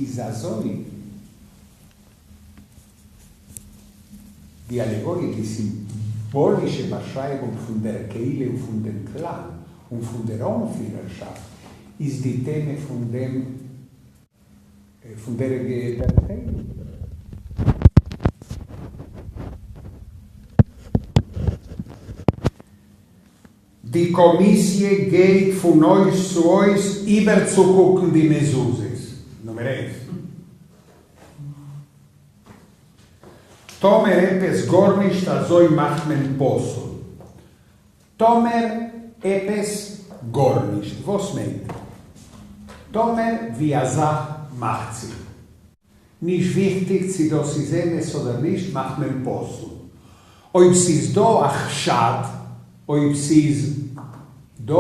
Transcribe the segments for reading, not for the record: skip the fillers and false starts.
איז אזוי די אלעגאריע, די סימבאלישע באשרייבונג פון דער קהילה און פון דעם כלל און פון דער אנפירערשאפט איז די טעמע פון דעם פון דער דערציילונג. די קאמיסיע גייט פון הויז צו הויז איבערצוקוקן די מזוזות. נומער איינס. טאמער עפעס גארנישט אזוי מאכט מען פסול. טאמער עפעס גארנישט וואס מיינט טאמער ווי א זאך מאכט זיך. נישט וויכטיג צו דאס איז אמת אדער נישט מאכט מען פסול אויב ס'איז דא א חשד, אויב ס'איז דא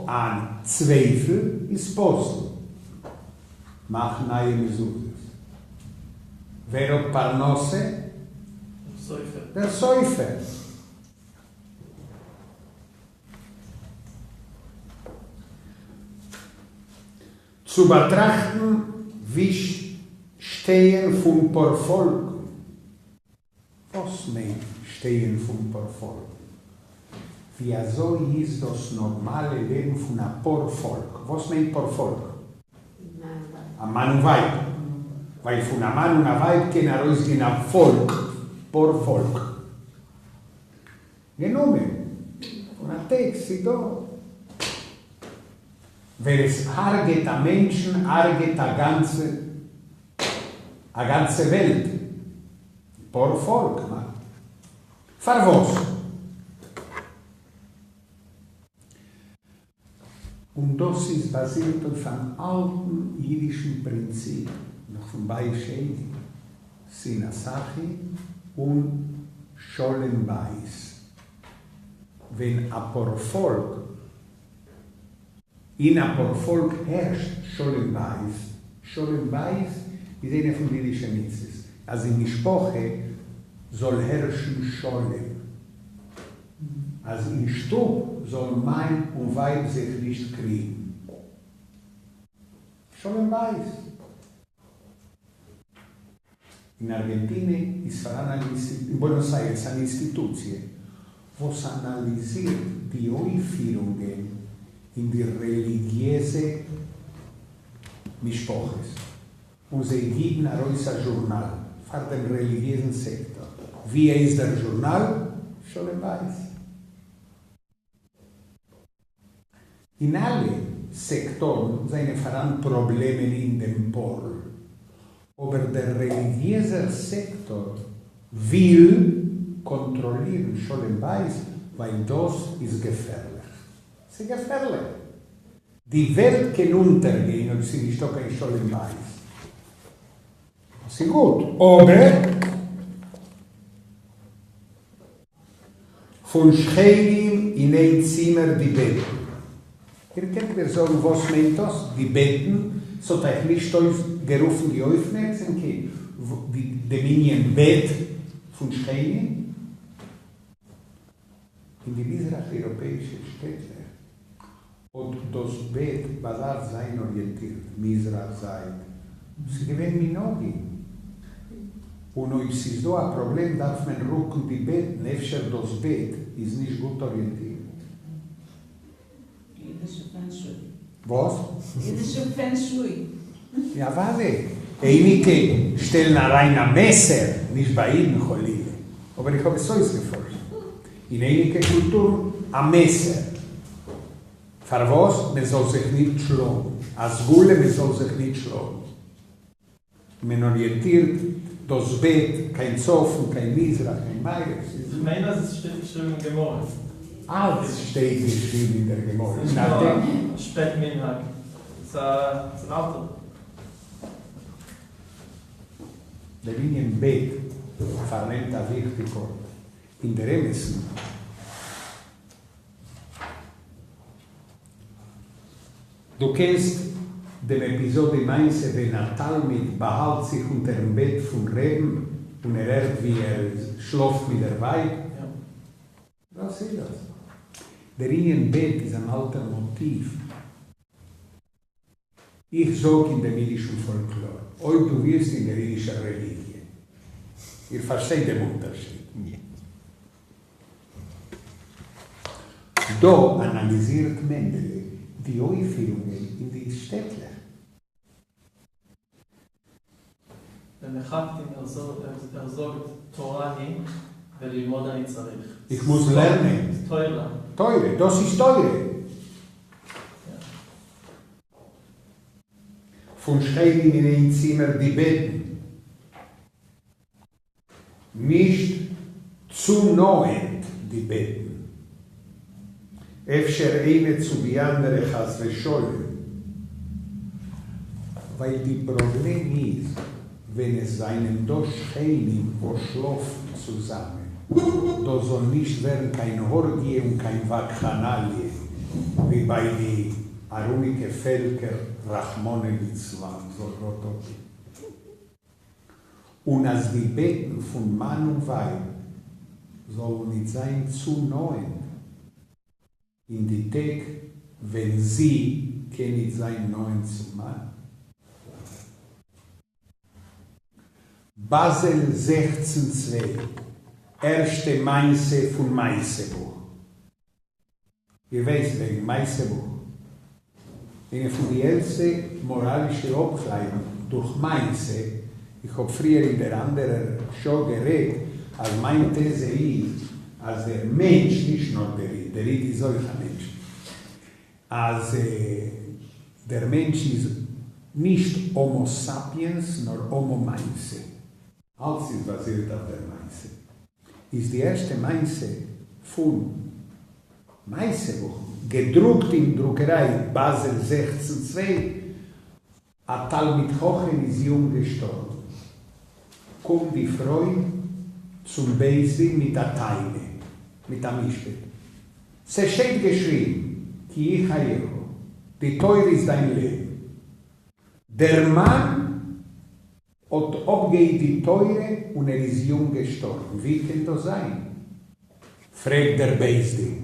אן צווייפל איז פסול. מאכן נייע מזוזות. ווער האט פרנסה? דער סופר. צו באטראכטן ווי שטייען פון פארפאלק. וואס מיינט שטייען פון פארפאלק? ווי אזוי איז דאס נארמאלע לעבן פון א פארפאלק? וואס מיינט פארפאלק? א מאן און ווייב. ווייל פון א מאן און א ווייב קען ארויסגיין א פאלק, פארפאלק. גענומען פון א טעקסט ס'איז דא. ווער עס הרג'עט א מענטשן הרג'עט א גאנצע א גאנצע וועלט. פארפאלק, מה? פארוואס? און דאס איז באזירט אויף אן אלטן אידישן פרינציפ נאך פון בית שני, שנאת אחים און שלום בית. ווען א פארפאלק, אין א פארפאלק הערשט שלום בית, שלום בית איז איינע פון די אידישע מצוות, אז אין משפחה זאל הערשן שלום. אז אין שטוב זאלן מאן און ווייב זיך נישט קריגן. שלום בית. אין ארגענטינע איז פאראן אן אין בוענאס איירעס אן אינסטיטוציע וואס אנאליזירט די אויפפירונגען אין די רעליגיעזע משפחות, און זיי גיבן ארויס א זשורנאל פאר דעם רעליגיעזן סעקטאר. ווי הייסט דער זשורנאל? שלום בית. אין אלע סעקטארן זענען פאראן פראבלעמען אין דעם פארל, אבער דער רעליגיעזער סעקטאר וויל קאנטראלירן שלום בית ווייל דאס איז געפערליך. ס'געפערליך. די וועלט קען אונטערגיין אויב ס'איז נישטא קיין שלום בית. ס'איז גוט, אבער פון שכנים אין איין צימער די בעטן. איר קענט מיר זאגן וואס מיינט דאס די בעטן? ס'האט אייך נישט אויפגערופן די אויפמערקזאמקייט דעם ענין בעט פון שכנים? אין די מזרח אייראפעאישע שטעטלעך האט דאס בעט באדארפט זיין אריענטירט מזרח זייט, ס'איז געווען מנהגים, און אויב ס'איז דא א פראבלעם דארף מען רוקן די בעטן, אפשר דאס בעט איז נישט גוט אריענטירט. אידישע פענג שוי. וואס? אידישע פענג שוי. יא אוודאי, אייניגע שטעלן אריין א מעסער, נישט ביי אידן חלילה, אבער איך האב עס אויסגעפארשט, אין אייניגע קולטורן א מעסער, פארוואס מען זאל זיך ניט שלאגן, א סגולה מען זאל זיך ניט שלאגן. מען אריענטירט דאס בעט קיין צפון, קיין מזרח, קיין מערב, ס'איז. איך מיין אז עס שטייט געשריבן אין גמרא. אלץ שטייט געשריבן אין דער גמרא. ס'איז נישט א שפעט מנהג, ס'איז אן אלטער. דער ענין בעט פארנעמט א וויכטיג ארט אין דער אמת'ן. דו קענסט דעם עפיזאד אין מעשה ווען א תלמיד באהאלט זיך אונטערן בעט פון רעבן און ער הערט ווי ער שלאפט מיט דער ווייב? דאס איז דאס. דער ענין בעט איז אן אלטער מאטיוו. איך זאג אין דעם אידישן פאלקלאר. אויב דו ווילסט אין דער אידישער רעליגיע. איר פארשטייט דעם אונטערשיד? דא אנאליזירט מענדעלע די אויפפירונגען אין די שטעטלעך. ווען מען כאפט אים ער זאגט תורה היא וללמוד אני צריך. איך מוז לערנען. תורה. תורה, דאס איז תורה. פון שכנים אין איין צימער די בעטן. נישט צו נאענט די בעטן. אפשר איינע צו די אנדערע חס ושלום. ווייל די פראבלעם איז ווען עס זענען דא שכנים וואס שלאפן צוזאמען, דאס זאל נישט ווערן קיין ארגיע און קיין וואקכאנאליע ווי ביי די ארומיגע פעלקער רחמנא ליצלן זאל גאט אפהיטן. און אז די בעטן פון מאן און ווייב זאלן ניט זיין צו נאענט אין די טעג ווען זי קען ניט זיין נאענט צום מאן. באזעל 16 צוויי, ערשטע מעשה פון מעשה-בוך. איר ווייסט וועגן מעשה בוך? איינע פון די עלטסטע מאראלישע אפקלייבן דורך מעשה, איך האב פריער אין דער אנדערער שעה גערעדט אז מיין טעזע איז אז דער מענטש, נישט נאר דער איד, דער איד איז אויך א מענטש, אז דער מענטש איז נישט הומו סאפיענס נאר הומו מעשה. אלץ איז באזירט אויף דער מעשה. איז די ערשטע מעשה פון מעשה בוך, געדרוקט אין דרוקעריי באזעל 16 צוויי, א תלמיד חכם איז יונג געשטארבן. קומט די פרוי צום בית דין מיט א טענה, מיט א משפט. ס'שטייט געשריבן, כי היא חייך, די תורה איז דיין לעבן. דער מאן האט אפגעהיט די תורה און ער איז יונג געשטארבן, ווי קען דאס זיין? פרעגט דער בית דין,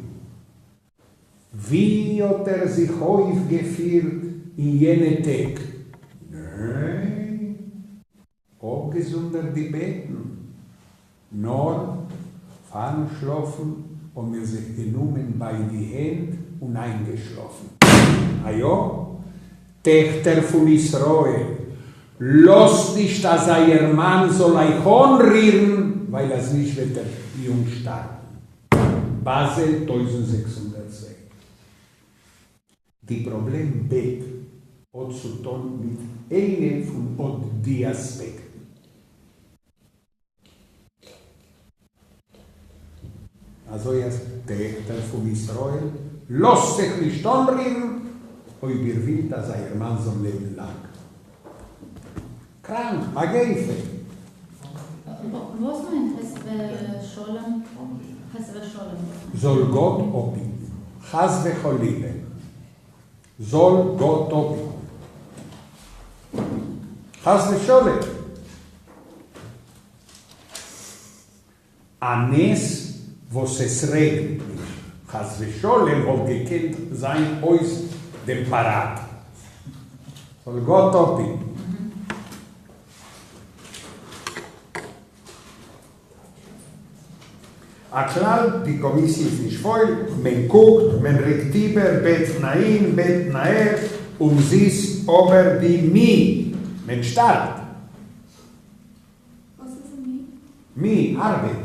ווי האט ער זיך אויפגעפירט אין יענע טעג? ניין, אפגעזונדערט די בעטן, נאר פארן שלאפן האבן מיר זיך גענומען ביי די הענט און איינגעשלאפן. א יא? טעכטער פון ישראל, לאזט נישט אז אייער מאן זאל אייך אנרירן, ווייל אז נישט וועט ער יונג שטארבן. באזעל 1602. די פראבלעם בעט האט צו טון מיט איינע פון אט די אספעקטן. אזוי אז טעכטער פון ישראל, לאזט זיך נישט אנרירן, אויב איר ווילט אז אייער מאן זאל לעבן לאנג. קראנק, מגיפה. וואס מיינט חס ושלום? חס ושלום. זאל גאט אפהיטן. חס וחלילה. זאל גאט אפהיטן. חס ושלום. א נס וואס עס רעגנט נישט. חס ושלום וואלט געקענט זיין אויס דעם פאראד. זאל גאט אפהיטן. א כלל, די קאמיסיע איז נישט פויל, מען קוקט, מען ריקט איבער, בעטן אהין, בעטן אהער, אומזיסט אבער די מי, מען שטארבט. וואס איז מי? מי, ארבעט.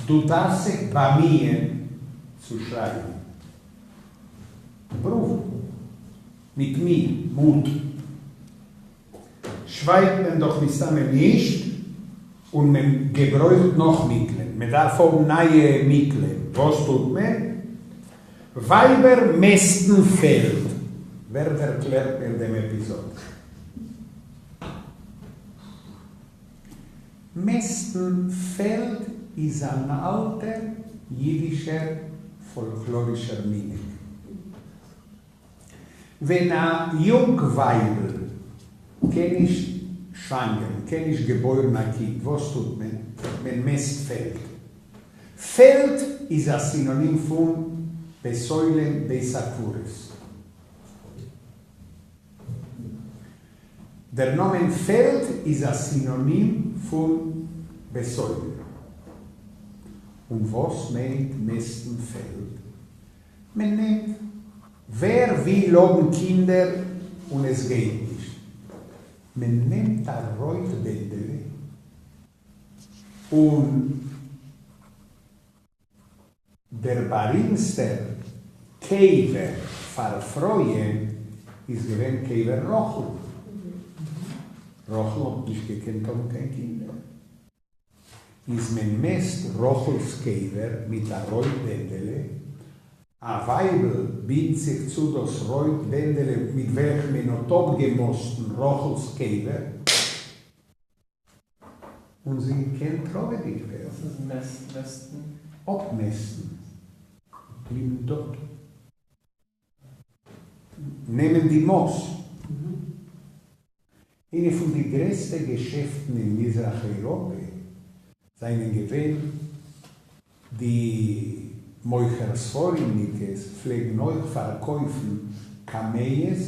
דו דארפסט זיך באמיען צו שרייבן. פרואוו. מיט מי, מוט. שווייגט מען דאך מסתמא נישט, און מען געברויכט נאך מיטלען, מען דארף האבן נייע מיטלען, וואס טוט מען? ווייבער מעסטן פעלד. ווער ערקלערט מיר דעם עפיזאד? מעסטן פעלד איז אן אלטער אידישער פאלקלארישער מנהג. ווען א יונג ווייבל קען נישט שוואנגערן, קען נישט געבוירן א קינד, וואס טוט מען? מען מעסט פעלד. פעלד איז א סינאנים פון בית עולם, בית הקברות. דער נאמען פעלד איז א סינאנים פון בשורה. און וואס מיינט מעסטן פעלד? מען נעמט ווער וויל האבן קינדער און עס גייט נישט, מען נעמט א רויט בענדעלע און דער בארימסטער קבר פאר פרויען איז געווען קבר רחל. רחל האט נישט געקענט האבן קיין קינדער. איז מען מעסט רחל'ס קבר מיט א רויט בענדעלע, א ווייבל בינדט זיך צו דאס רויט בענדעלע מיט וועלכן מען האט אפגעמאסטן רחל'ס קבר, און זי קען טראגעדיג ווערן. וואס איז מעסטן? אפמעסטן. למדוד. נעמען די מאס. איינע פון די גרעסטע געשעפטן אין מזרח אייראפע זענען געווען די מוכר ספרים'ניקעס פלעגן אויך פארקויפן קמיעות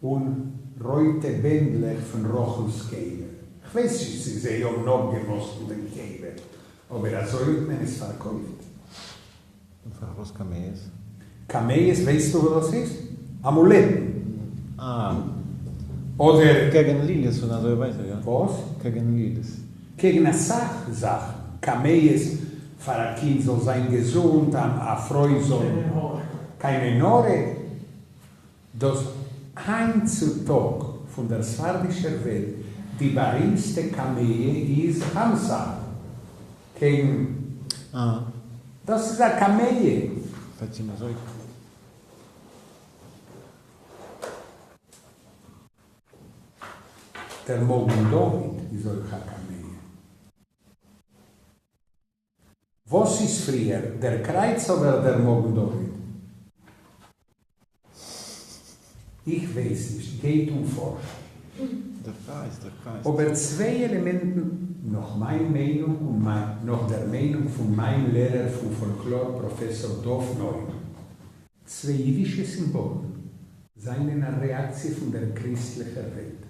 און רויטע בענדלעך פון רחל'ס קבר. כ'ווייס נישט צו זיי האבן אפגעמאסטן דעם קבר, אבער אזוי האט מען עס פארקויפט. און פארוואס קמיעות? קמיעות ווייסטו וואס דאס איז? אמולעטן. אה. אדער. קעגן לילית און אזוי ווייטער, יא? וואס? קעגן לילית. קעגן אסאך זאכן. קמיעות פאר א קינד זאל זיין געזונט, א פרוי זאל. קיין עין הרע. דאס היינט צו טאג פון דער ספרדישער וועלט די בארימסטע קמיע איז חמסה קעגן. אה. דאס איז א קמיע. פארצים אזוי. דער מגן דוד איז אויך א קמיע. וואס איז פריער, דער קרייץ אדער דער מגן דוד? איך ווייס נישט, גייט און פארשט. דער קרייץ, דער קרייץ. אבער צוויי עלעמענטן, נאך מיין מיינונג און נאך דער מיינונג פון מיין לערער פון פאלקלאר פראפעסאר דוב נוי, צוויי אידישע סימבאלן זענען א רעאקציע פון דער קריסטליכער וועלט.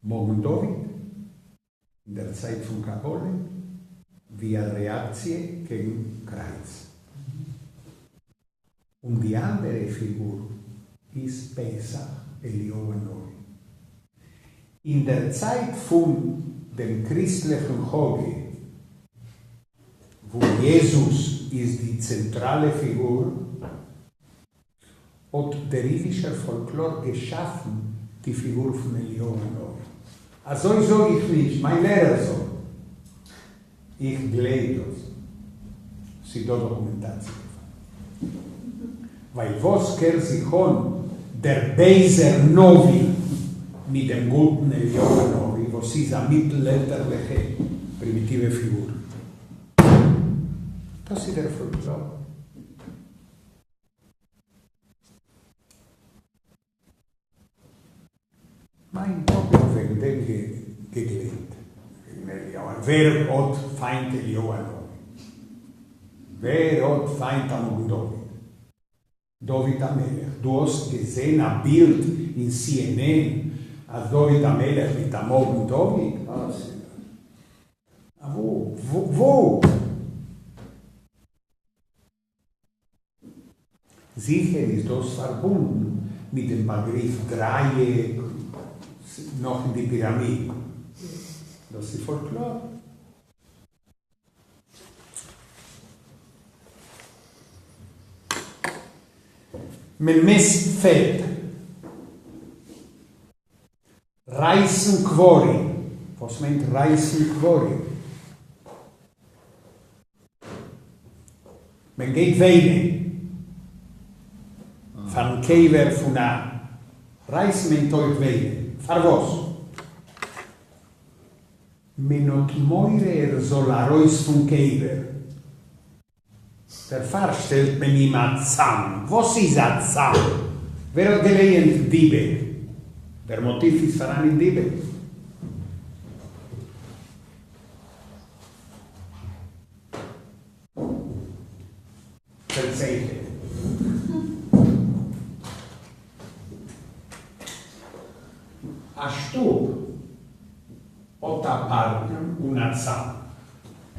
מגן דוד אין דער צייט פון קבלה ווי א רעאקציע קעגן קרייץ. און די אנדערע פיגור איז פסח אליהו הנביא. אין דער צייט פון דעם קריסטליכן חגא וואו יעזוס איז די צענטראלע פיגור, האט דער אידישער פאלקלאר געשאפן די פיגור פון אליהו הנביא. אזוי זאג איך נישט, מיין לערער זאגט. איך גלייב דאס. ס'דא דאקומענטאציע דערפאר. ווייל וואס קערט זיך אן דער בייזער נביא מיט דעם גוטן אליהו הנביא וואס איז א מיטלעלטערליכע פרימיטיווע פיגור? דאס איז דער פאלקלאר. מיין טאטע האט וועגן דעם געגלייבט וועגן אליהו הנביא. ווער האט פיינט אליהו הנביא? ווער האט פיינט א מגן דוד? דוד המלך. דו האסט געזען א בילד אין סי ען ען אז דוד המלך מיט א מגן דוד? וואו? וואו? זיכער איז דאס פארבונדן מיט דעם באגריף דרייעק נאך אין די פיראמידן. דאס איז פאלקלאר. מען מעסט פעלד. רייסן קברים. וואס מיינט רייסן קברים? מען גייט וויינען פארן קבר פון א. רייסן מיינט אויך וויינען. פארוואס? מען האט מורא ער זאל ארויס פון קבר. דערפאר שטעלט מען אים א צאם. וואס איז א צאם? ווער האט געלייענט דיבוק? דער מאטיוו איז פאראן אין דיבוק. דערציילט ער. א שטוב האט א פארקן און א צאם.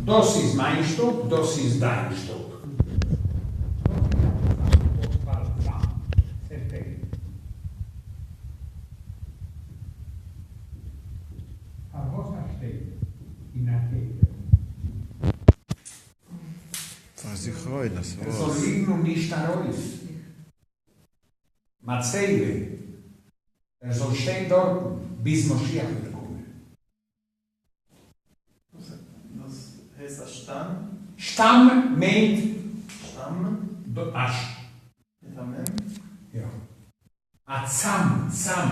דאס איז מיין שטוב, דאס איז דיין שטוב. דאס איז א צאם וואס פארצאמט, צעטיילט. פארוואס א שטעטל אין א קבר? פאר זכרונות, ער זאל ליגן און נישט ארויס. מצבה, ער זאל שטיין דארטן ביז משיח וועט קומען. דאס הייסט א שטאם? שטאם מיינט שטאם? א ש. מיט א מ'? יא. א צאם, צאם.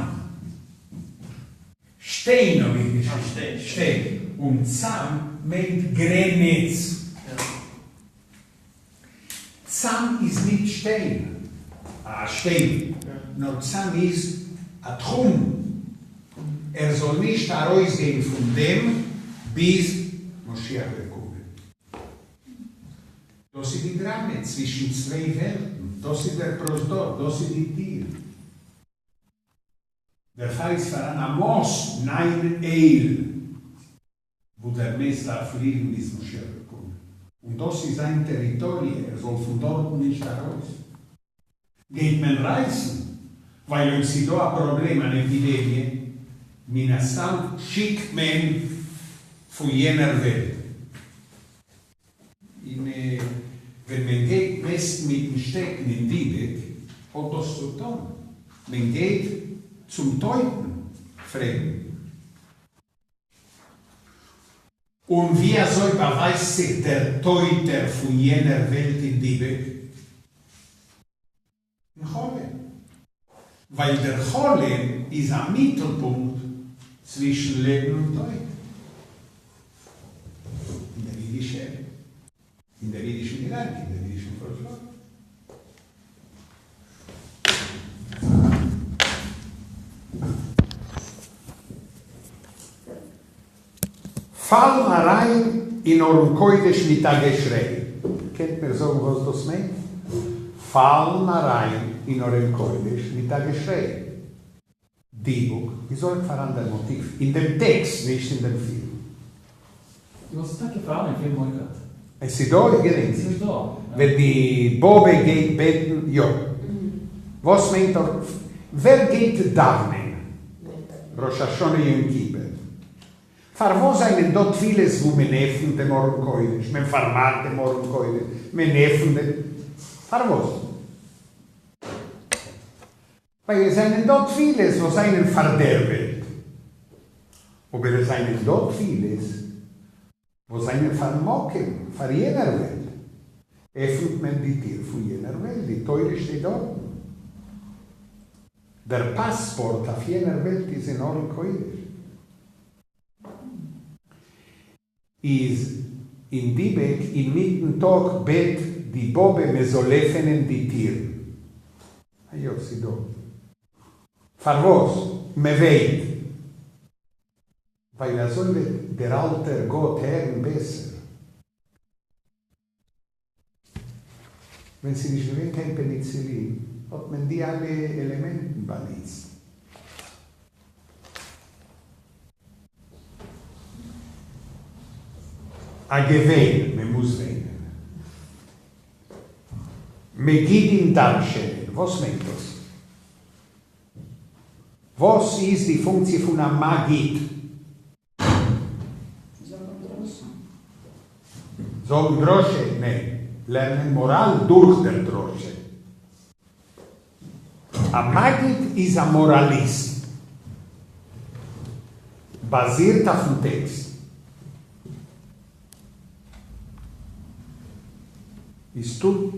שטיין האב איך געשריבן. שטיין. שטיין. און צאם מיינט גרעניץ. יא. צאם איז ניט שטיין, א שטיין, נאר צאם איז א תחום. ער זאל נישט ארויסגיין פון דעם ביז משיח וועט קומען. דאס איז די דראמע צווישן צוויי וועלטן, דאס איז דער פרוזדור, דאס איז די טיר. דערפאר איז פאראן א מאס ניין אייל וואו דער מת דארף ליגן ביז משיח וועט קומען, און דאס איז זיין טעריטאריע, ער זאל פון דארטן נישט ארויס. גייט מען רייסן, ווייל אויב ס'איז דא א פראבלעם אן עפידעמיע, מן הסתם שיקט מען פון יענער וועלט. און ווען מען גייט מעסטן מיטן שטעקן אין דיבוק, האט דאס צו טון, מען גייט צום טויטן פרעגן. און ווי אזוי באווייזט זיך דער טויטער פון יענער וועלט אין דיבוק? אין חלום. ווייל דער חלום איז א מיטלפונקט צווישן לעבן און טויט. אין דער אידישער, אין דער אידישן געדאנק, אין דער אידישן פאלקלאר. פאלן אריין אין ארון קודש מיט א געשריי. קענט מיר זאגן וואס דאס מיינט? פאלן אריין אין ארון קודש מיט א געשריי. דיבוק איז אויך פאראן דער מאטיוו אין דעם טעקסט, נישט אין דעם פילם. דאס איז טאקע פאראן אין פילם אויכעט. עס איז דא? איך געדענק עס איז נישט. דא. ווען די באבע גייט בעטן, יא. וואס מיינט דארט? ווער גייט דאוונען ראש השנה יום כיפור? פארוואס זענען דא תפילות וואו מען עפנט דעם ארון קודש, מען פארמאכט דעם ארון קודש, מען עפנט דעם, פארוואס? ווייל עס זענען דא תפילות וואס זענען פאר דער וועלט, אבער עס זענען דא תפילות וואס זענען פארן מקום, פאר יענער וועלט, עפנט מען די טיר פון יענער וועלט, די תורה שטייט דארטן, דער פאספארט אויף יענער וועלט איז אין ארון קודש. איז אין דיבוק אינמיטן טאג בעט די באבע מען זאל עפענען די טירן. א יא ס'דא פארוואס מ'וויינט. ווייל אזוי וועט דער אלטער גאט הערן בעסער. ווען ס'איז נישט געווען קיין פעניצילין האט מען די אלע עלעמענטן באנוצט. א געוויין, מען מוז וויינען. מגידים דרש'ענען, וואס מיינט דאס? וואס איז די פונקציע פון א מגיד? זאגן דרשה. זאגן דרשה? ניין. לערנען מאראל דורך דער דרשה. א מגיד איז א מאראליסט. באזירט אויפן טעקסט. איז טוט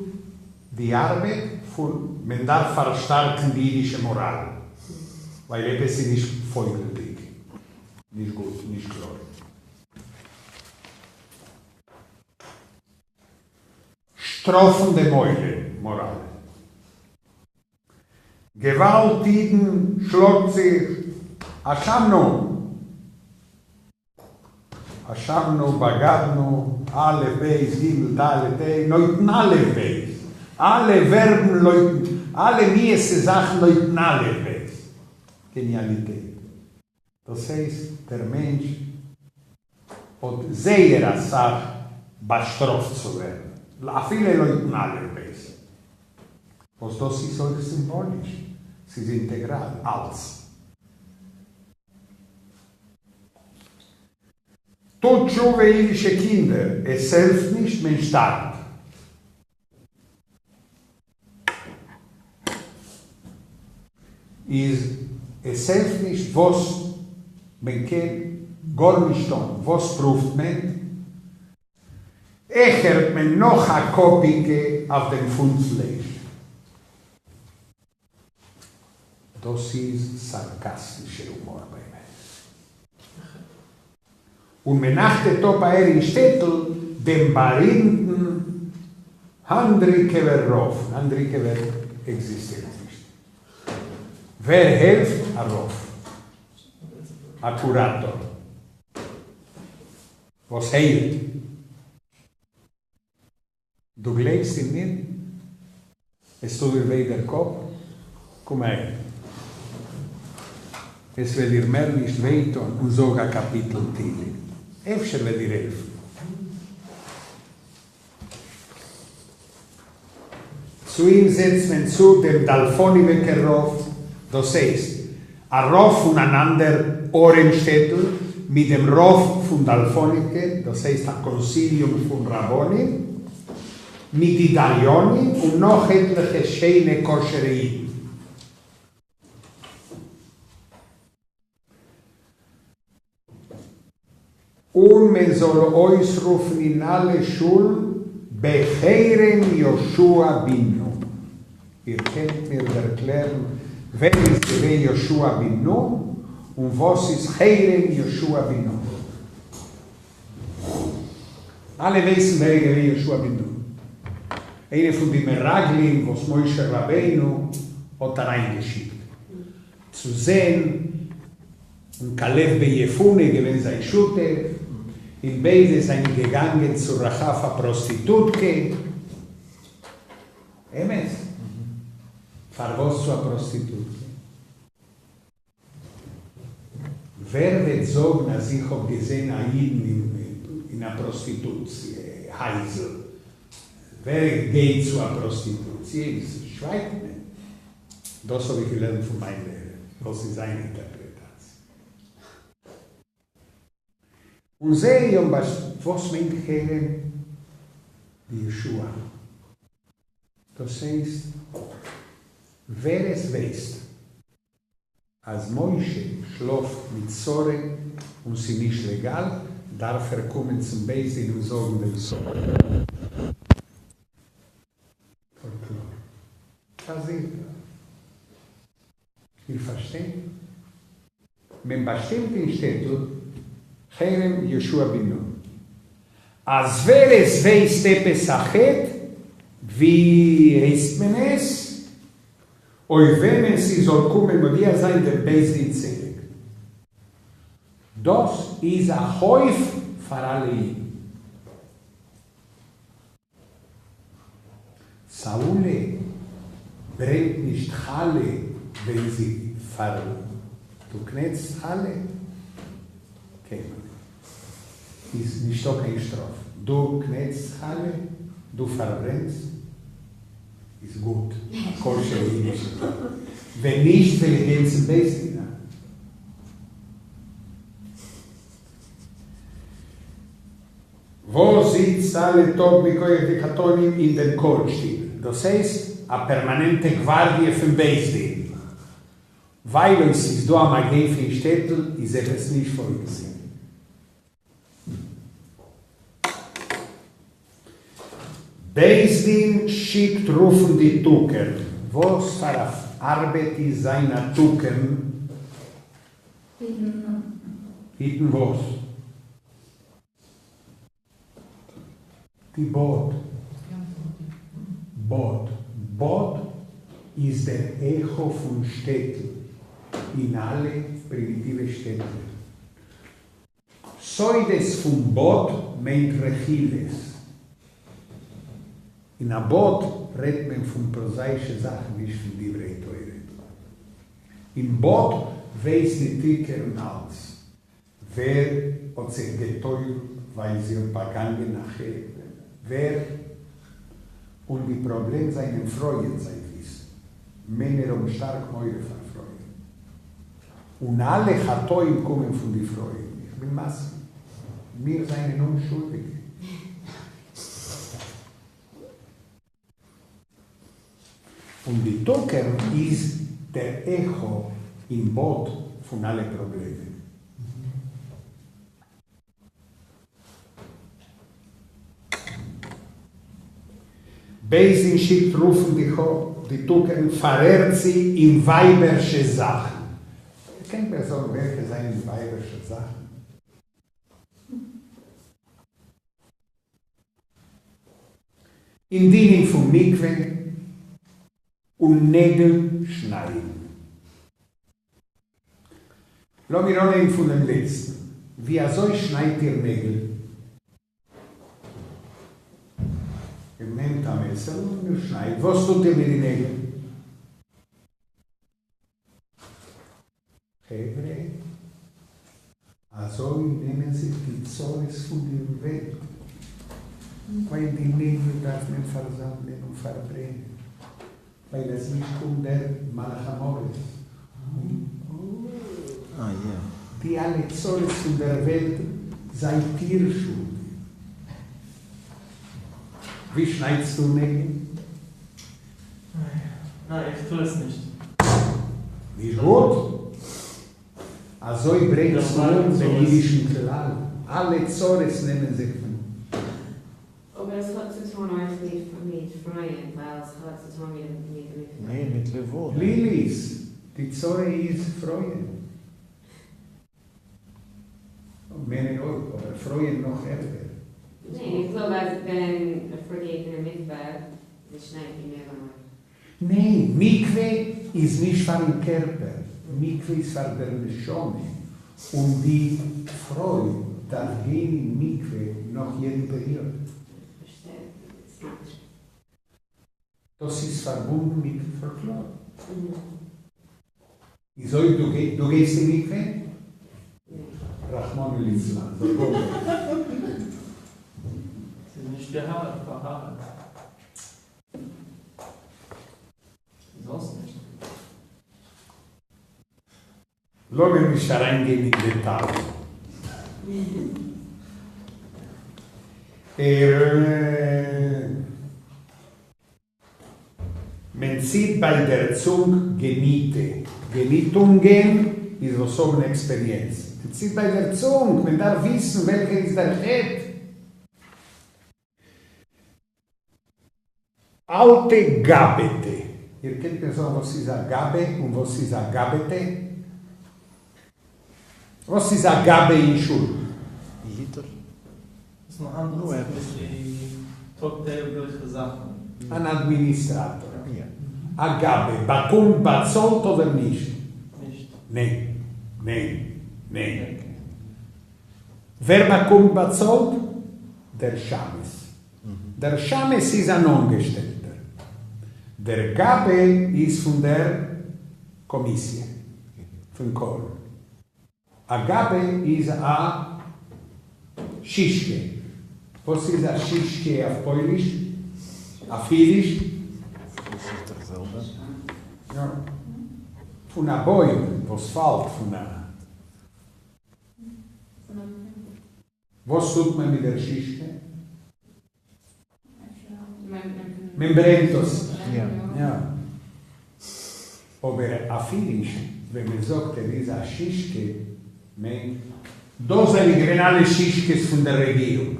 די ארבעט פון מען דארף פארשטארקן די אידישע מאראל. ווייל עפעס איז נישט פויגלדיג. נישט גוט, נישט קלאר. שטראפן דעם עולם, מאראל. געוואלד אידן שלאגט זיך, אשמנו! אשמנו, בגדנו, א' ב' ג' ד' ה', לויטן א' ב'. אלע ווערבן לויטן, אלע מיעסע זאכן לויטן א' ב'. געניאליטעט. דאס הייסט דער מענטש האט זייער אסאך באשטראפט צו ווערן, אפילו לויטן אלף בית, וואס דאס איז אויך סימבאליש, ס'איז אינטעגראל, אלץ. טוט תשובה אידישע קינדער, עס העלפט נישט, מען שטארבט. איז עס העלפט נישט וואס מען קען גארנישט טון, וואס פרואווט מען? העכערט מען נאך א קאפיקע אויף דעם פונט פלייש. דאס איז סארקאסטישער הומאר באמת. און מען אכטעט אפ אהער אין שטעטל דעם בארימטן האנדריקעווער רב, האנדריקעווער עקזיסטירט נישט. ווער העלפט? א רב. א קוראטאר. וואס היילט. דו גלייבסט אין מיר? עס טוט דיר וויי דער קאפ? קום אהער. עס וועט דיר מער נישט וויי טון און זאג א קאפיטל תהילים. אפשר וועט דיר העלפן. צו אים זעצט מען צו דעם דאלפאניוועקער רב, דאס הייסט, א רב פון אן אנדער ארעם שטעטל, מיט דעם רב פון דאלפאניווקע, דאס הייסט א קאנסיליום פון רבנים, מיט די דיינים און נאך עטליכע שיינע כשר'ע אידן. און מען זאל אויסרופן אין אלע שולן בחרם יהושע בן נון. איר קענט מיר ערקלערן ווער איז געווען יהושע בן נון און וואס איז חרם יהושע בן נון? אלע ווייסן ווער איז געווען יהושע בן נון, איינער פון די מרגלים וואס משה רבינו האט אריינגעשיקט צו זען און כלב בן יפונה איז געווען זיין שותף, און ביידע זענען געגאנגען צו רחב א פראסטיטוטקע. אמת? פארוואס צו א פראסטיטוטקע? ווער וועט זאגן אז איך האב געזען א אידן אין א פראסטיטוציע הייזל? ווער גייט צו א פראסטיטוציע איז שווייגט מען. דאס האב איך געלערנט פון מיין לערער, דאס איז זיין אינטערפרעטאציע. און זיי האבן באש וואס מיינט חרם די ישועה? דאס הייסט ווער עס ווייסט אז משה שלאפט מיט שרה און ס'איז נישט לעגאל דארף ער קומען צום בית דין און זאגן דעם סוד. פאלקלאר. פארזירט. איר פארשטייט? מען באשטימט אין שטעטל חרם יהושע בן נון. אז ווער עס ווייסט עפעס א חטא, ווי הייסט מען עס? אויף וועמען ס'זאל קומען מודיע זיין דעם בית דין צדק. דאס איז א חוב פאר אלע אידן. שרה'לע ברענט נישט חלה ווען זי פאר דו קנעטסט חלה? קיינמאל נישט. איז נישטא קיין שטראף. דו קנעטסט חלה? דו פארברענסט? איז גוט. א כשר'ע אידישע טאג. ווען נישט וועל איך גיין צום בית דין. וואס זיצט אלע טאג מכח די חתנים אין דעם קהל שטיבל, דאס הייסט א פערמאנענטע גווארדיע פון בית דין, ווייל אויב ס'איז דא א מגיפה אין שטעטל איז עפעס נישט פארגעזען. בית דין שיקט רופן די טוקערן. וואס פאר א ארבעט איז זיין א טוקערן? היטן. היטן וואס? די באד. באד. באד איז דער עכא פון שטעטל אין אלע פרימיטיווע שטעטלעך. סודות פון באד מיינט רכילות. אין א באד רעדט מען פון פראזאישע זאכן נישט פון דברי תורה. אין באד ווייסט די טוקערין אלץ ווער האט זיך געטובלט ווייל זי האט באגאנגען א חטא, ווער און די פראבלעם זענען פרויען זיי וויסן, מענער האבן שטארק מורא פאר פרויען, און אלע חטאים קומען פון די פרויען, איך בין מסכים, מיר זענען אומשולדיגע. און די טוקערין איז דער עכא אין באד פון אלע פראבלעמען. בית דין שיקט רופן די די טוקערין פארהערט זי אין ווייבערשע זאכן. קענט מיר זאגן וועלכע זענען די ווייבערשע זאכן? אין דינים פון מקווה און נעגל שניידן. לאמיר אנהייבן פונעם לעצטן. ווי אזוי שניידט איר נעגל? איר נעמט א מעסער און איר שניידט. וואס טוט איר מיט די נעגל? חברה, אזוי נעמען זיך די צרות פון די וועלט, ווייל די נעגל דארף מען פארזאמלען און פארברענען, ווייל אז נישט קומט דער מלאך המוות און די אלע צרות פון דער וועלט זייט איר שולדיג. ווי שניידסטו נעגל? ניין, איך טו עס נישט. נישט גוט? אזוי ברענגסטו אום דעם אידישן כלל, אלע צרות נעמען זיך פון. אבער עס האט צו טון אויך מיט פרויען, ווייל עס האט צו טון מיט די מקווה. ניין, מיט לבנה. ליליס, די צרה איז פרויען. מענער אויך, אבער פרויען נאך ערגער. ניין, איך זאג אז ווען א פרוי גייט אין א מקווה, זי שניידט די נעגל אויך. ניין, מקווה איז נישט פארן קערפער, מקווה איז פאר דער נשמה, און די פרוי דארף גיין אין מקווה נאך יעדן פעריאד. דאס איז פארבונדן מיט פאלקלאר. איז אויב דו גייסט אין מקווה? רחמנא ליצלן, זאל גארנישט. ס'איז נישט די האר פאר הארץ. זאלסט נישט. לאמיר נישט אריינגיין אין דעטאלן. מען ציט ביי דער צונג געניטע, געניטונגען איז וואס האבן experience. מען ציט ביי דער צונג, מען דארף וויסן וועלכע איז דער חטא. אלטע גבאי'טע. איר קענט מיר זאגן וואס איז א גבאי און וואס איז א גבאי'טע? וואס איז א גבאי אין שול? היטער. וואס מען האנדלט זיך מיט די טאג טעגליכע זאכן. אן אדמיניסטראטאר. א גבאי באקומט באצאלט אדער נישט? נישט. ניין. ניין. ניין. ווער באקומט באצאלט? דער שמש. דער שמש איז אן אנגעשטעלטער. דער גבאי איז פון דער קאמיסיע פון קהל. א גבאי איז א שישקע. וואס איז א שישקע אויף פויליש? אויף אידיש? יא. פון א בוים וואס פאלט פון א. וואס טוט מען מיט דער שישקע? מען ברענט עס. יא. אבער אויף אידיש ווען מען זאגט ער איז א שישקע מיינט דאס זענען געווען אלע שישקעס פון דער רעגירונג.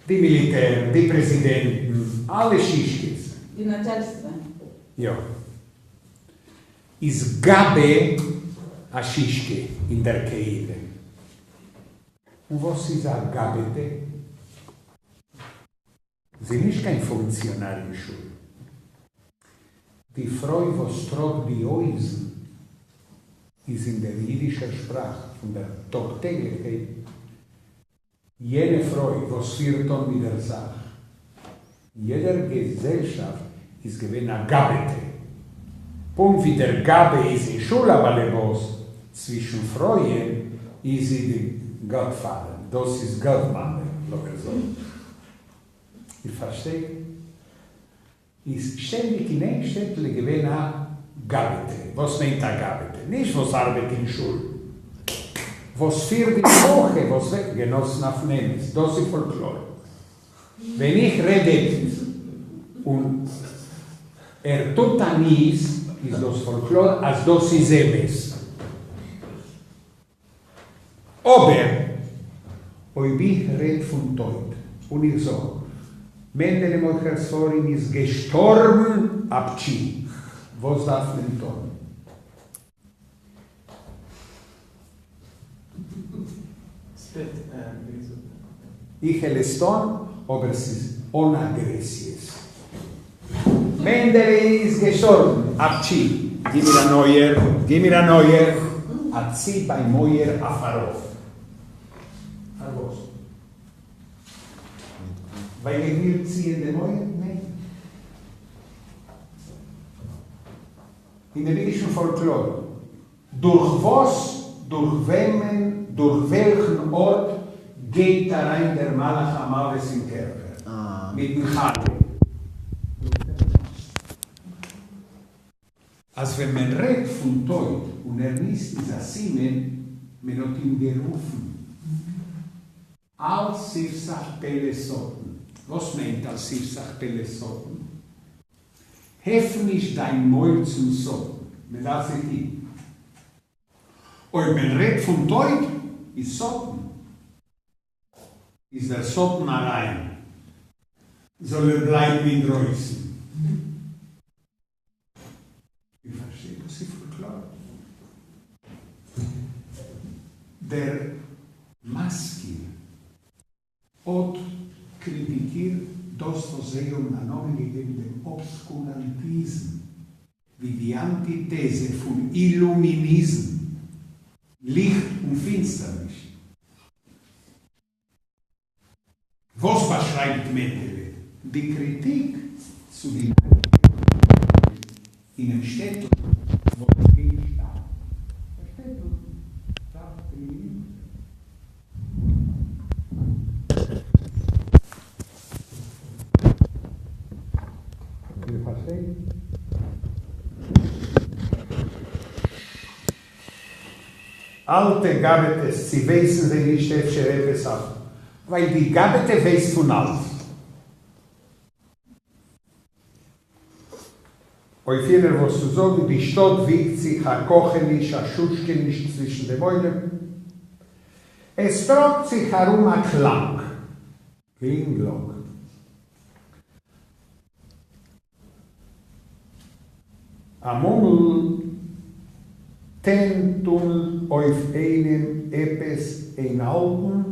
די מיליטער, די פרעזידענטן, אלע שישקעס. די נאטשאלסטווע. יא. איז גבאי א שישקע אין דער קהילה. און וואס איז א גבאי'טע? זי נישט קיין פונקציאנאר אין שול. די פרוי וואס טראגט די הויזן איז אין דער אידישער שפראך פון דער טאג-טעגליכקייט יענע פרוי וואס פירט אן מיט דער זאך. אין יעדער געזעלשאפט איז געווען א גבאי'טע. פונקט ווי דער גבאי איז אין שול א באלעבאס, צווישן פרויען איז זי די godfather, דאס איז godmother, לאמיר זאגן. איר פארשטייט? איז שטענדיג אין איין שטעטל געווען א גבאי'טע. וואס מיינט א גבאי'טע? נישט וואס ארבעט אין שול. וואס פירט די ברכה, וואס ווערט גענאסן אויפן אמת. דאס איז פאלקלאר. ווען איך רעד עפעס און ער טוט א ניס, איז דאס פאלקלאר אז דאס איז אמת. אבער אויב איך רעד פון טויט און איך זאג מענדעלע מוכר ספרים איז געשטארבן אפטשי, וואס דארף מען טון? איך וועל עס טון, אבער ס'איז אן אגרעסיעס. מענדעלע איז געשטארבן, אפטשי! גיב מיר אן אויער, גיב מיר אן אויער, א צי ביים אויער אויף ארויף. פארוואס? ווייל איך וויל ציען דעם אויער? ניין. אין דעם אידישן פאלקלאר, דורך וואס, דורך וועמען, דורך וועלכן ארט גייט אריין דער מלאך המוות אין קערפער? מיטן חלה. אז ווען מען רעדט פון טויט און ער ניסט איז א סימן מען האט אים גערופן. אל תפתח פה לשטן, וואס מיינט אל תפתח פה לשטן? עפן נישט דיין מויל צום שטן, מען דארף זיך היטן. אויב מען רעדט פון טויט איז שטן, איז דער שטן אריין, זאל ער בלייבן אינדרויסן. איר פארשטייט וואס איז פאלקלאר? דער משכיל האט קריטיקירט דאס וואס זיי האבן א נאמען געגעבן דעם אבסקוראנטיזם, ווי די אנטיטעזע פון אילומיניזם, ליכט און פינסטערניש. וואס באשרייבט מענדעלע? די קריטיק צו די נייע אינעם שטעטל וואס גייט שטארק. דער שטעטל דארף עלימינירט ווערן. איר פארשטייט? אלטע גבאי'טעס, צי ווייסן זיי נישט אפשר עפעס אויף ווייל די גבאי'טע ווייסט פון אלץ. אויף יענער וואס צו זאגן, די שטאט וויגט זיך א קאכעניש א שושקעניש צווישן דעם עולם, עס טראגט זיך ארום א קלאנג, קלינגלאנג. א מורמל טומלט אויף איינעם עפעס אין אלטן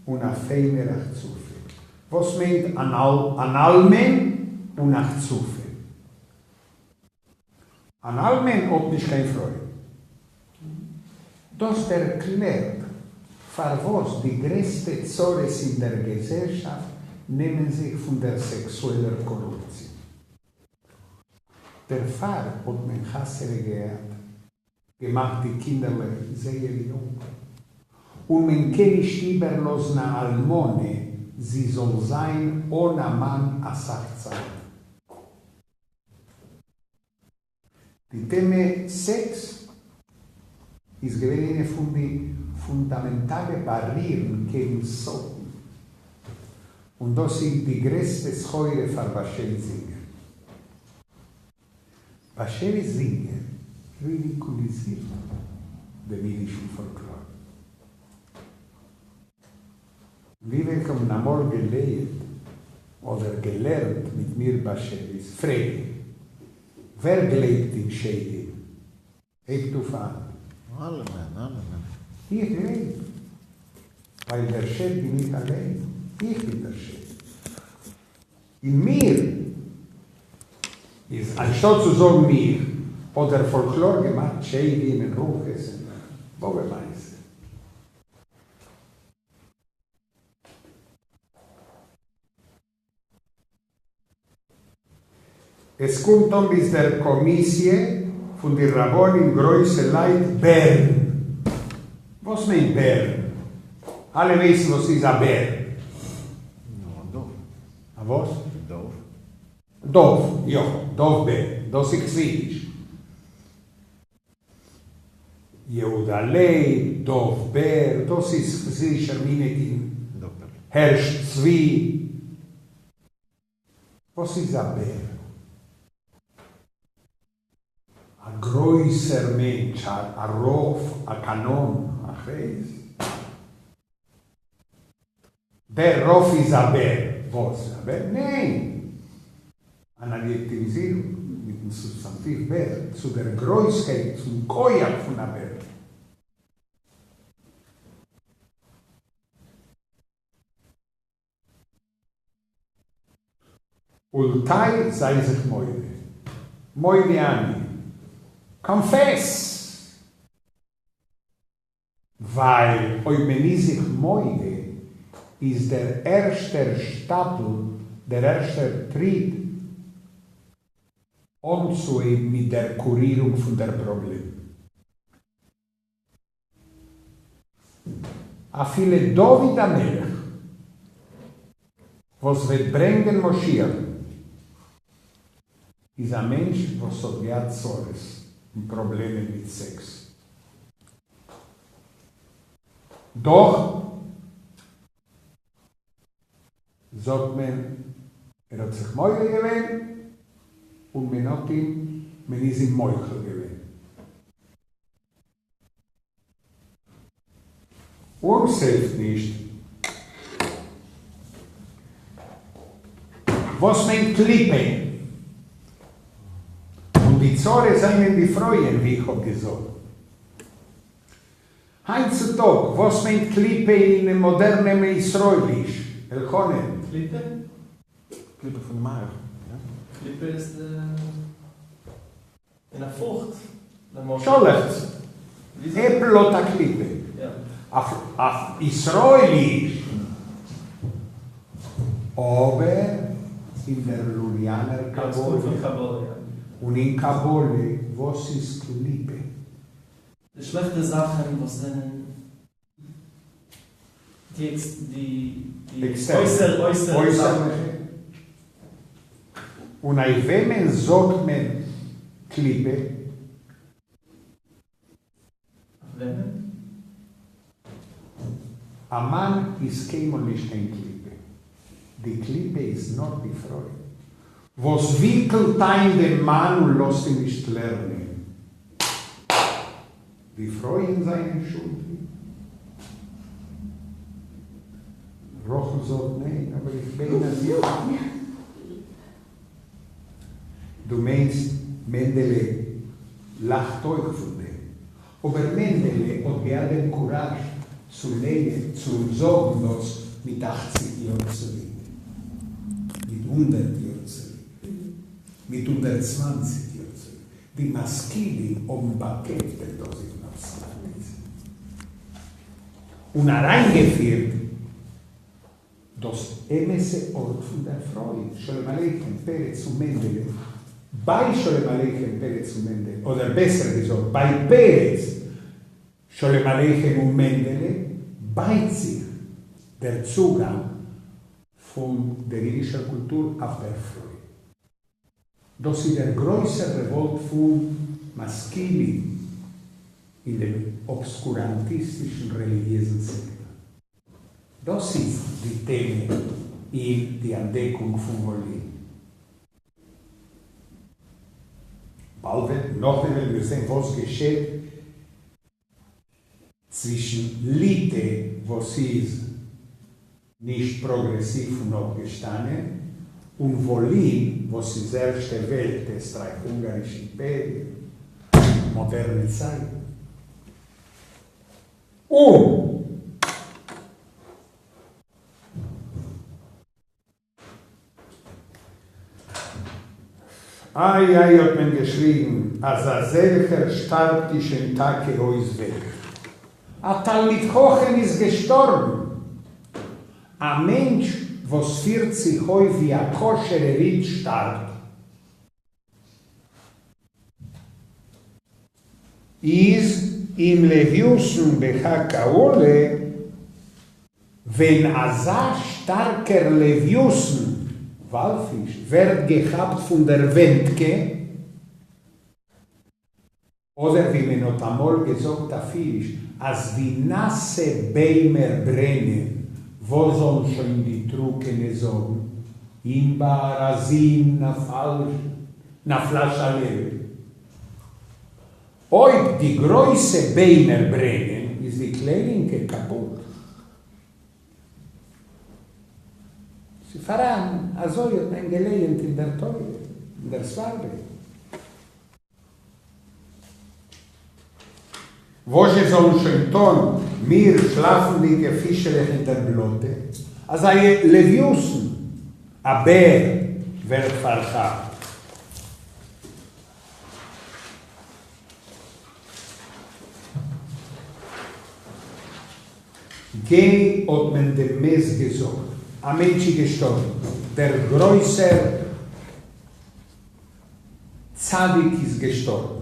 און א פיינער החצופה. וואס מיינט אן אלמן און א חצופה? אן אלמן האט נישט קיין פרוי. דאס ערקלערט פארוואס די גרעסטע צרות אין דער געזעלשאפט נעמען זיך פון דער סעקסועלער קארופציע. דערפאר האט מען חתונה געהאט געמאכט די קינדערלעך זייער יונג, און מען קען נישט איבערלאזן א אלמנה זי זאל זיין אן א מאן אסאך צייט. די טעמע סעקס איז געווען איינע פון די פונדאמענטאלע באריערן קעגן שטן, און דאס איז די גרעסטע סחורה פאר באשעוויס זינגער. באשעוויס זינגער רידיקוליזירט דעם אידישן פאלקלאר. ווי וועלכע האבן אמאל געלייענט אדער געלערנט מיט מיר באשעוויס, פרעגן, ווער גלייבט אין שדים? הייבט אויף א האנט. אלעמען, אלעמען. איך גלייב, ווייל דער שד בין איך אליין, איך בין דער שד. אין מיר איז אנשטאט צו זאגן מיך, האט דער פאלקלאר געמאכט שדים און רוחות און באבע מעשה. עס קומט אן ביז דער קאמיסיע פון די רבנים גרויסע לייט בערן. וואס מיינט בערן? אלע ווייסן וואס איז א בער. נו, א דוב. א וואס? דוב. דוב, יא, דוב בער, דאס איז חסידיש. יהודה לייב, דוב בער, דאס איז חסידישער מנהג אין הערש צבי. וואס איז א בער? א גרויסער מענטש, א רב, א קאנאן, א כ'ווייס. דער רב איז א בער. וואס? א בער? ניין! אן אדיעקטיוויזירונג מיטן סובסטאנטיוו בער צו דער גרויסקייט, צום כח פון א בער. ולתאי זיי זיך מודה. מודה אני. קאנפעס! ווייל אויב מען איז זיך מודה איז דער ערשטער שטאפל, דער ערשטער טריט אנצוהייבן מיט דער קורירונג פון דער פראבלעם. אפילו דוד המלך וואס וועט ברענגען משיח איז א מענטש וואס האט געהאט צרות און פראבלעמען מיט סעקס. דאך זאגט מען ער האט זיך מודה געווען און מען האט אים מען איז אים מוחל געווען. און ס'העלפט נישט. וואס מיינט קליפה? און די צרה זענען די פרויען ווי איך האב געזאגט. היינט צו טאג וואס מיינט קליפה אינעם מאדערנעם ישראליש? אלחנן. קליפה? קליפה פון די מח, יא? קליפה איז די. אין א פרוכט למשל. שאלעכץ. עפל האט א קליפה. אויף ישראליש. אבער אין דער לוריאנער קבלה. און אין קבלה וואס איז קליפה? די שלעכטע זאכן וואס זענען די די אויסער אויסערליכע. און אויף וועמען זאגט מען קליפה? אויף וועמען? א מאן איז קיינמאל נישט קיין קליפה, די קליפה איז נאר די פרוי וואס וויקלט איין דעם מאן און לאזט אים נישט לערנען. די פרויען זענען שולדיג? רחל זאגט ניין, אבער איך מיין אז יא. דו מיינסט מענדעלע לאכט אויך פון דעם? אבער מענדעלע האט געהאט דעם קוראזש צו לייענען צו זאגן דאס מיט אכציג יאר צוריק, מיט הונדערט יאר צוריק, מיט 120 יאר צוריק. די משכילים האבן באקעמפט דעם דאזיגן אבסקוראנטיזם און אריינגעפירט דאס אמת'ע ארט פון דער פרוי, שלום עליכם, פרץ און מענדעלע, ביי שלום עליכם, פרץ און מענדעלע, אדער בעסער געזאגט, ביי פרץ, שלום עליכם און מענדעלע, בייט זיך דער צוגאנג פון דער אידישער קולטור אויף דער פרוי. דאס איז דער גרויסער רעוואלט פון משכילים אין דעם אבסקוראנטיסטישן רעליגיעזן סעקטאר. דאס איז די טעמע אין די אנטדעקונג פון וואלין. באלד וועט נאכדעם וועלן מיר זען וואס געשעט צווישן ליטע וואס איז נישט פראגרעסיוו און אפגעשטאנען, און וואלין וואס איז ערשטע וועלט, עסטרייך-אונגארישע אימפעריע, מאדערנע צייטן. און. איי איי האט מען געשריגן אז אזעלכער שטארבט איז שוין טאקע אויס וועלט. א תלמיד חכם איז געשטארבן. א מענטש וואס פירט זיך אויף ווי א כשר'ער איד שטארבט. איז אם לויתן בחג כלה, ווען אזא שטארקער לויתן, וואלפיש, ווערט געכאפט פון דער ווענטקע, אדער ווי מען האט אמאל געזאגט אויף אידיש אז די נאסע ביימער ברענען, וואס זאלן שוין די טרוקענע זאגן? אם בארזים נפלה שלהבת. אויב די גרויסע ביימער ברענען איז די קליינינקע קאפוט. ס'פאראן, אזוי האט מען געלייענט אין דער תורה, אין דער סברא. וואס זשע זאלן שוין טאן מיר שלאפנדיקע פישעלעך אין דער בלאטע, אז א לויתן, א בער, ווערט פארכאפט? גיי האט מען דעם מת געזאגט, א מענטש איז געשטארבן, דער גרויסער צדיק איז געשטארבן,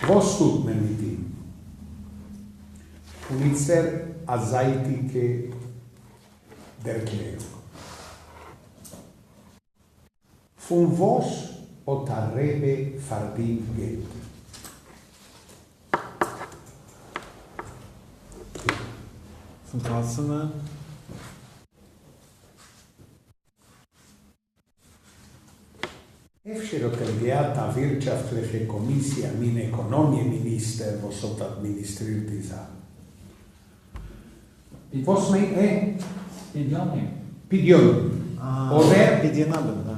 וואס טוט מען מיט אים? און איצטער א זייטיגע דערקלערונג. פון וואס האט א רבי פארדינט געלט? פון חתונה? אפשר האט ער געהאט א ווירטשאפטליכע קאמיסיע, א מין עקאנאמיע מיניסטער וואס האט אדמיניסטרירט די זאך. וואס מיינט ע? פדיונים. פדיונים. אדער? פדיון הבן, יא.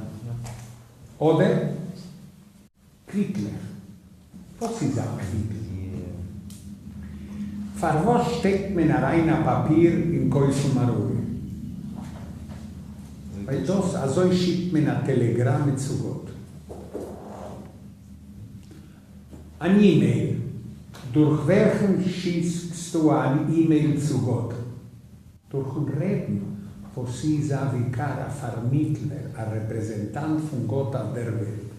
אדער? קוויטלעך. וואס איז א קוויטל? פארוואס שטעקט מען אריין א פאפיר אין כותל מערבי? ווייל דאס אזוי שיקט מען א טעלעגראמע צו גאט. אן אימעיל, דורך וועלכן שיקסטו אן אימעיל צו גאט? דורכן רבי'ן וואס איז א וויקאר, א פארמיטלער, א רעפרעזענטאנט פון גאט אויף דער וועלט.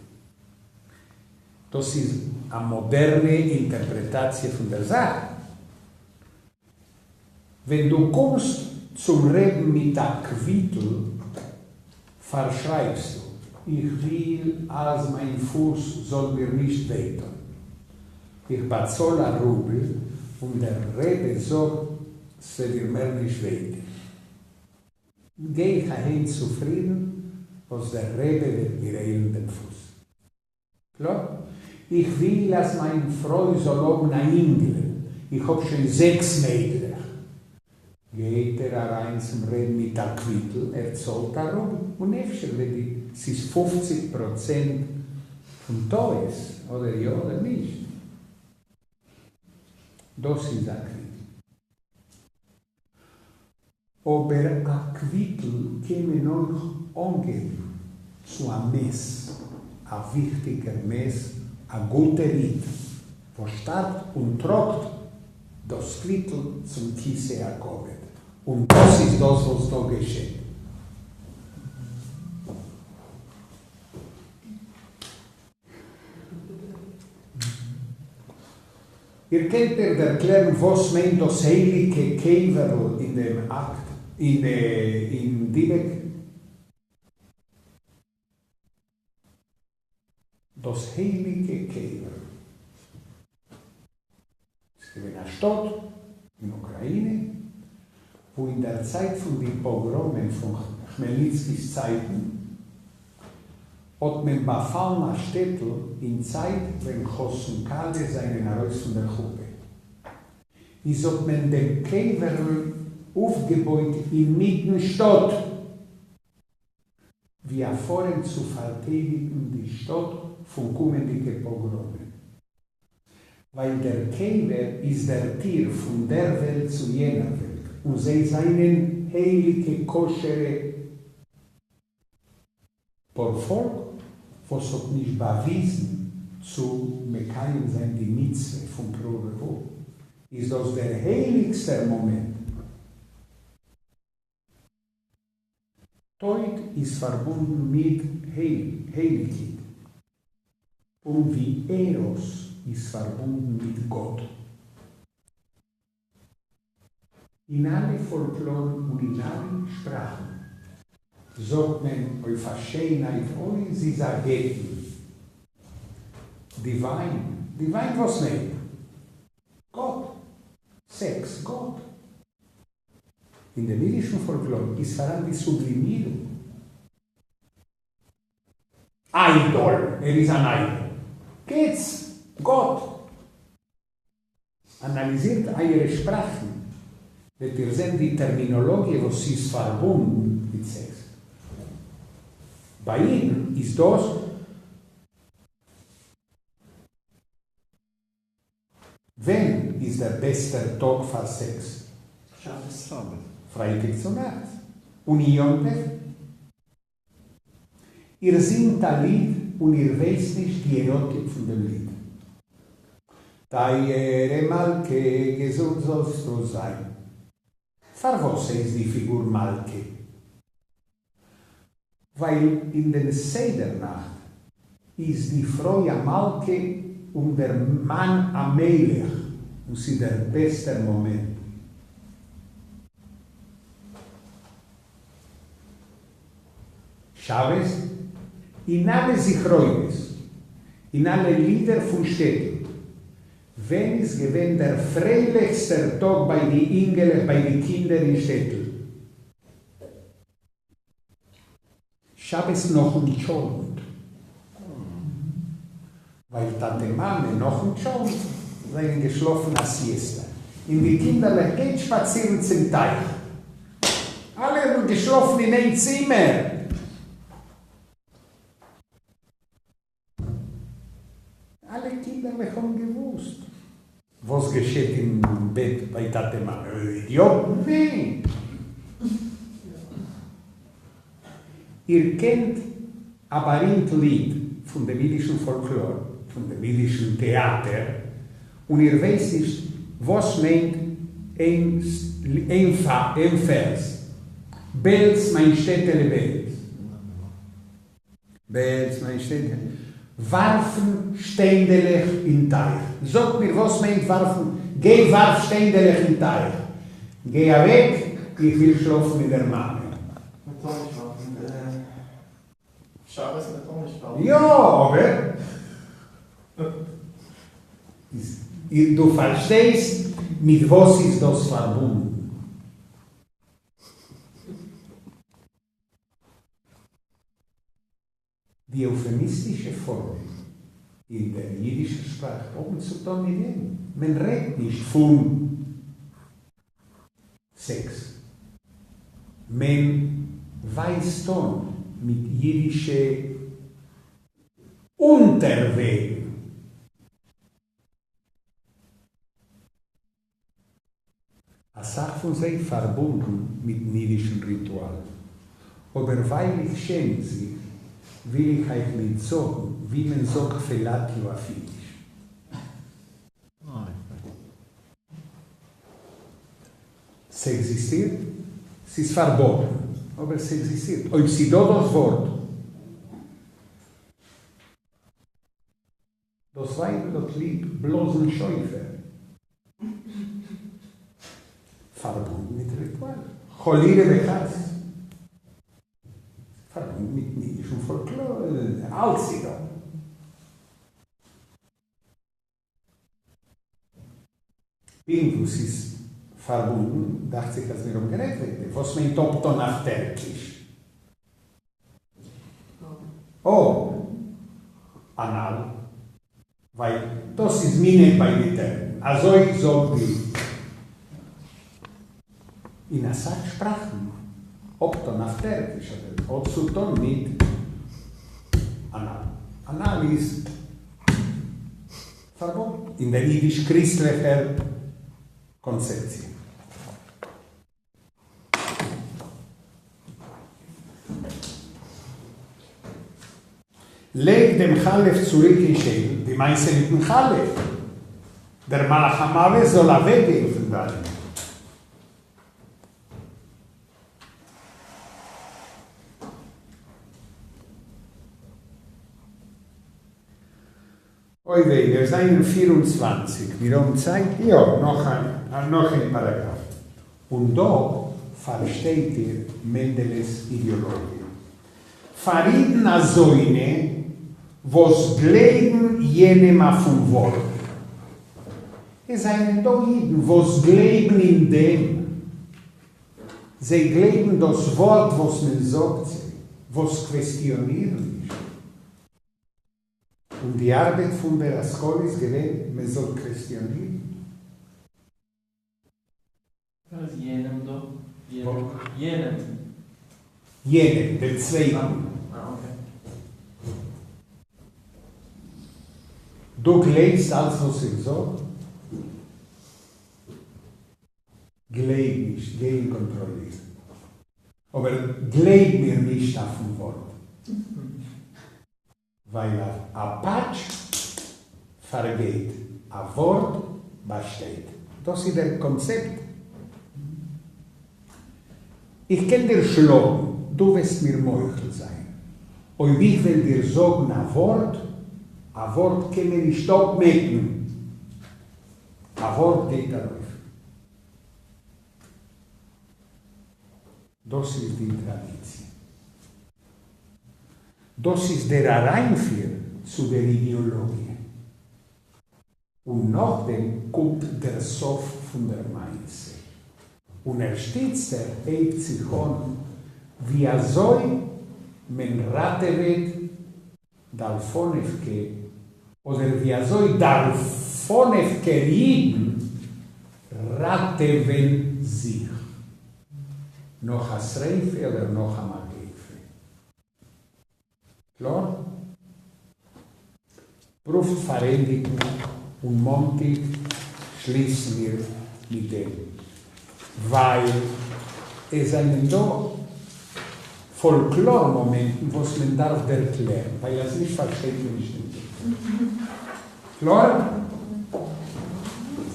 דאס איז א מאדערנע אינטערפרעטאציע פון דער זאך. ווען דו קומסט צום רבי'ן מיט א קוויטל, פארשרייבסטו, איך וויל אז מיין פוס זאל מיר נישט וויי טון. איך באצאל א רובל און דער רבי זאגט ס'וועט דיר מער נישט וויי טון. גיי איך אהיים צופרידן וואס דער רבי וועט מיר היילן דעם פוס. קלאר? איך וויל אז מיין פרוי זאל האבן א אינגל, איך האב שוין זעקס מיידלעך. גייט ער אריין צום רבי'ן מיט א קוויטל, ער צאלט א רובל, און אפשר וועט די, ס'איז פופציג פראצענט פון טעות, אדער יא אדער נישט. דאס איז א קוויטל. אבער א קוויטל קען מען אויך אנגעבן צו א מת, א וויכטיגער מת, א גוטער איד וואס שטארבט און טראגט דאס קוויטל צום כסא הכבוד, און דאס איז דאס וואס דא געשעט. איר קענט מיר ערקלערן וואס מיינט דאס הייליגע קבר'ל אין דעם אקט אין דיבוק? דאס הייליגע קבר'ל איז געווען א שטאט אין אוקראינע וואו אין דער צייט פון די פאגראמען פון כמעלניצקי'ס צייטן האט מען באפאלן א שטעטל אין צייט ווען חתן כלה זענען ארויס פון דער חופה, איז האט מען דעם קבר'ל אויפגעבויט אינמיטן שטאט ווי א פארעם צו פארטיידיגן די שטאט פון קומענדיגע פאגראמען. ווייל דער קבר איז דער טיר פון דער וועלט צו יענער וועלט, און זיי זיינען הייליגע כשר'ע פארפאלק וואס האט נישט באוויזן צו מקיים זיין די מצוה פון פרו ורבו, איז דאס דער הייליגסטער מאמענט. טויט איז פארבונדן מיט הייליגקייט, פונקט ווי עראס. איז פארבונדן מיט גאט. אין אלע פאלקלארן און אין אלע שפראכן זאגט מען אויף א שיינהייט אוי זי איז א געטין. Divine. Divine וואס מיינט? גאט. סעקס. גאט. אין דעם אידישן פאלקלאר איז פאראן די סובלימירונג. Idol, ער איז אן idol. געץ, גאט. אנאליזירט אייערע שפראכן, וועט איר זען די טערמינאלאגיע וואס איז פארבונדן מיט סעקס. ביי אידן איז דאס. ווען איז דער בעסטער טאג פאר סעקס? שבת. פרייטאג צו נאכטס. און אין יום טוב? איר זינגט א ליד און איר ווייסט נישט די עראטיק פון דעם ליד. טייערע מלכה, געזונט זאלסטו זיין. פארוואס הייסט די פיגור מלכה? ווייל אין דעם סדר נאכט איז די פרוי א מלכה און דער מאן א מלך און ס'איז דער בעסטער מאמענט. שבת, אין אלע זכרונות, אין אלע לידער פון שטעטל, ווען איז געווען דער פרייליכסטער טאג ביי די אינגעלעך ביי די קינדער אין שטעטל? שבת נאכן טשולנט. ווייל טאטע מאמע נאכן טשולנט זענען געשלאפן א סיעסטע, און די קינדערלעך גייט שפאצירן צום טייך. אלע האבן געשלאפן אין איין צימער. אלע קינדערלעך האבן געוואוסט וואס געשעט אין בעט ביי טאטע מאמע. אידיאטן? ניין! איר קענט א בארימט ליד פון דעם אידישן פאלקלאר, פון דעם אידישן טעאטער, און איר ווייסט נישט וואס מיינט איין פערז, בעלז מיין שטעטעלע בעלז. בעלז מיין שטעטעלע. ווארפן שטיינדעלעך אין טייך. זאגט מיר וואס מיינט ווארפן, גיי ווארף שטיינדעלעך אין טייך. גיי אוועק, איך וויל שלאפן מיט דער מאמע. מ'טאר נישט ווארפן שבת מ'טאר נישט ווארפן. יא, אבער דו פארשטייסט מיט וואס איז דאס פארבונדן. די עופעמיסטישע פארמען אין דער יידישער שפראך האבן צו טאן מיט דעם, מען רעדט נישט פון סעקס, מען ווייזט אן מיט יידישע אונטערוועגן. א סך פון זיי פארבונדן מיטן אידישן ריטואל. אבער ווייל איך שעם זיך, וויל איך אייך ניט זאגן ווי מען זאגט פעלאטיו אויף אידיש. ס'עקזיסטירט? ס'איז פארבאטן, אבער ס'עקזיסטירט. אויב ס'דא דאס ווארט. דאָס ווייבל האָט ליב בלאָזן שופר. פאַרבונדן מיט ריטואַל. חלילה וחס. פאַרבונדן מיטן יידישן פאָלקלאָר. אַלץ איז דאָ. פּונקט וואָס איז פאַרבונדן, דאַכט זיך אַז מיר האָבן גערעדט וועגן דעם. וואָס מיינט אָפּטאָן אויף טערקיש? או, אנאל, ווייל דאס איז מנהג ביי די טערקן, אזוי זאגט די. אין אסאך שפראכן, אפטון אויף טערקיש אדער האט צו טון מיט אנאל. אנאל איז פארבאטן אין דער אידיש-קריסטליכער קאנצעפציע. לייג דעם חלף צוריק אין שעדל, די מעשה מיטן חלף, דער מלאך המוות זאל אוועקגיין פון דאנען. אוי וויי, מיר זענען 24, מיר האבן צייט? יא, נאך איין, נאך איין פאראגראף. און דא פארשטייט איר מענדעלע'ס אידעאלאגיע. פאר אידן אזוינע וואס גלייבן יענעם אויפן ווארט. עס זענען דא אידן וואס גלייבן אין דעם. זיי גלייבן דאס ווארט וואס מען זאגט זיי, וואס קוועסטיאנירן נישט. און די ארבעט פון דער השכלה איז געווען מען זאל קוועסטיאנירן. ווער איז יענעם דא? יענעם? יענעם. יענעם, דעם צווייטן. אה, okay. דו גלייבסט אלץ וואס איך זאג? גלייב נישט, גיי און קאנטראליר. אבער גלייב מיר נישט אויפן ווארט. ווייל א פאטש פארגייט, א ווארט באשטייט. דאס איז דער קאנצעפט. איך קען דיר שלאגן, דו וועסט מיר מוחל זיין. אויב איך וועל דיר זאגן א ווארט, א ווארט קען מען נישט אפמעקן. א ווארט גייט ארויף. דאס איז די טראדיציע. דאס איז דער אריינפיר צו דער אידעאלאגיע. און נאכדעם קומט דער סוף פון דער מעשה. און ערשט איצטער הייבט זיך אן ווי אזוי מען ראטעוועט די אלפאנעווקע, אדער ווי אזוי די אלפאנעווקער אידן ראטעווען זיך נאך א שריפה אדער נאך א מגיפה. קלאר? פרואווט פארענדיגן און מאנטיג שליסן מיר מיט דעם, ווייל עס זענען דא פאלקלאר מאמענטן וואס מען דארף ערקלערן, ווייל אז נישט פארשטייט מען נישט דעם טעקסט. קלאר?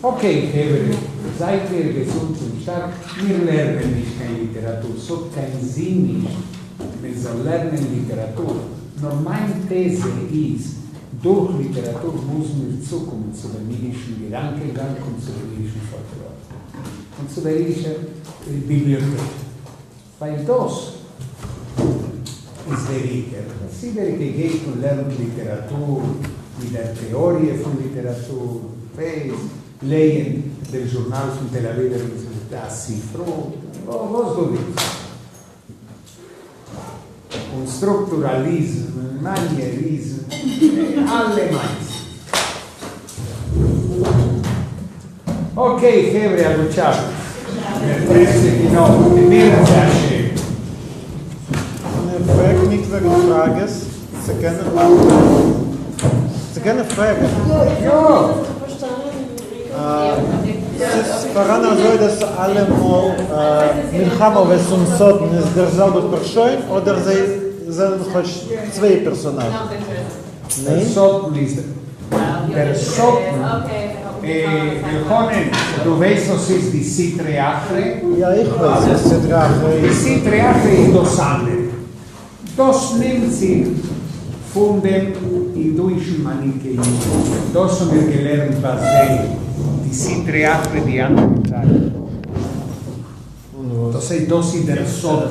Okay חברה, זייט מיר געזונט און שטארק, מיר לערנען נישט קיין ליטעראטור, ס'האט קיין זין נישט מען זאל לערנען ליטעראטור, נאר מיין טעזע איז, דורך ליטעראטור מוזן מיר צוקומען צו דעם אידישן געדאנקענגאנג און צו דעם אידישן פאלקלאר און צו דער אידישער ביבליאטעק, ווייל דאס איז דער עיקר. דאס איבעריגע גייט און לערנט ליטעראטור מיט דער טעאריע פון ליטעראטור, ווייס, לייענט דעם זשורנאל פון תל אביבער אוניווערסיטעט, ספרות, וואס דו ווילסט. און סטרוקטוראליזם און מאניעריזם, אלע מעשות. Okay חברה, א גוט שבת. מיר טרעפן זיך אין אוונט, אם ירצה השם. און ער פרעגט ניט וועגן פראגעס, צו קענען צו קענען פרעגן. יא! ס'איז פאראן אזוי דאס אלעמאל מלחמה און שטן איז דער זעלבער פארשוין אדער זיי זענען כאטש צוויי פערסאנאזשן? דער שטן איז דער שטן. יוחנן, דו ווייסט וואס איז די סטרא אחרא? יא איך ווייס וואס סטרא אחרא איז. די סטרא אחרא איז דאס אנדערע. דאס נעמט זיך פון דעם הינדואישן מאניקעאיזם, דאס האבן מיר געלערנט ביי זיי, די סטרא אחרא די אנדערע זייט. דאס הייסט דאס איז דער סוד.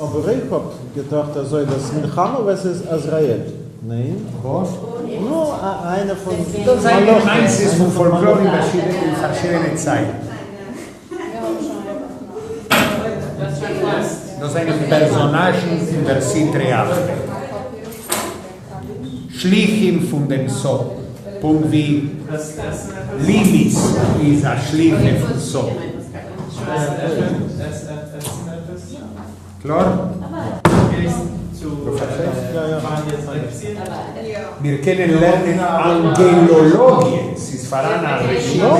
אבער איך האב געטראכט אזוי דאס מלחמה וואס איז עזריאל, ניין? וואס? נו, איינע פון דאס זענען מעשיות פון פאלקלאר אין פארשידענע צייטן. דאס זענען פערזאנאזשן פון דער סטרא אחרא. שליחים פון דעם שטן, פונקט ווי לילית איז א שליחה פון שטן. קלאר? דו פארשטייסט? מיר קענען לערנען אנגעלאלאגיע, ס'איז פאראן א רשימה.